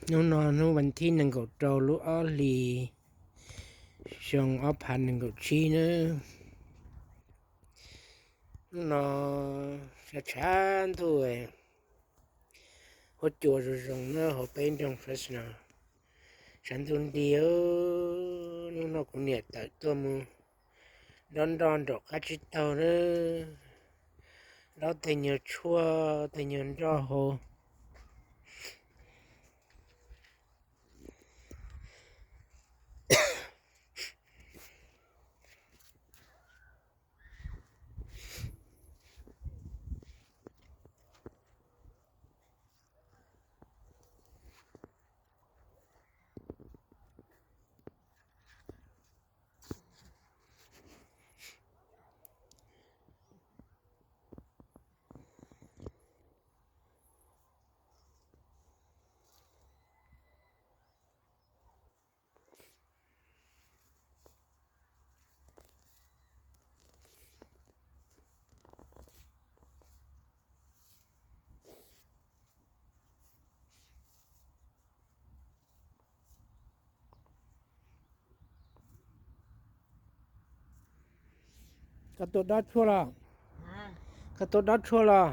Hnub no hnub vas thib nees nkaum rau lub ob hlis xyoo ob phav nees nkaum tsib nawb. Hnub no tshav tshav ntuj, huab cua zoo zoo na hauv peb nroog Fresno. Tshav ntuj nti, hnub no kuv niam tawm tuaj mus dob nroj nraum qab tsib taug na, dob tej nyuag tshuaj tej nyuag nroj hauv. Koj tuaj dob tshuaj los? Koj tuaj dob tshuaj los?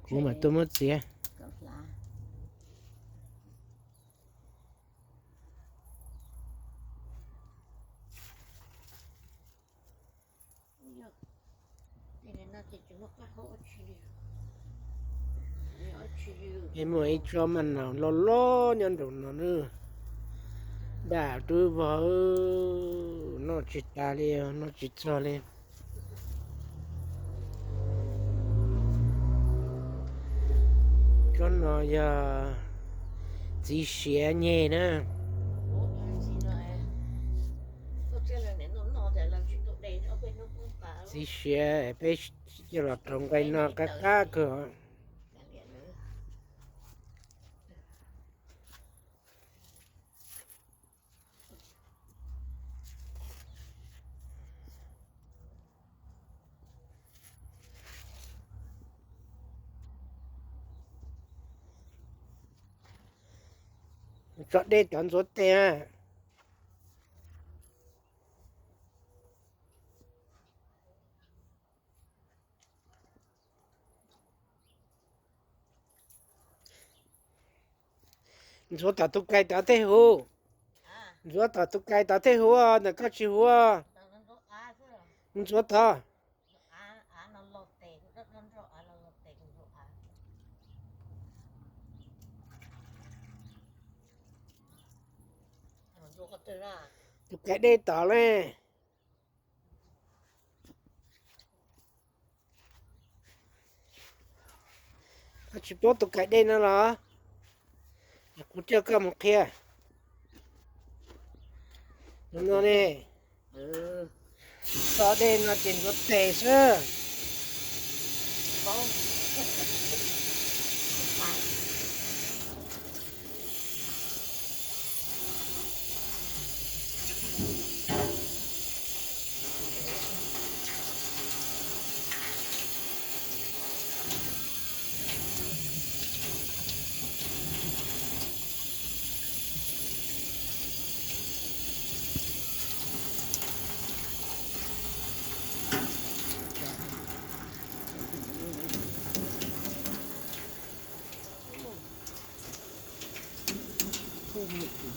Kuv mam tuaj muab txiav. Es muaj ib tsob maj naus loj loj nyob nraum no na, daj dub vog, noj tsis tas li, noj tsis txog li. Tsob no yog txiv siav nyeg na. Txiv siav peb coj los rau nqaij noj qab qab kawg. Tso dej cov ntxuav tes. Ntxuav tom tus kais tod tej huv. Ntxuav tom tus kais tod tej huv, ntawm koj tsis huv. Ntxuav tod. Tus kais dej tod ne. Koj tsis paub tus kais dej no los? Kuv coj koj mus qhia. No ne, tso dej no ces ntxuav tes xwb.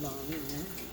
Los ne.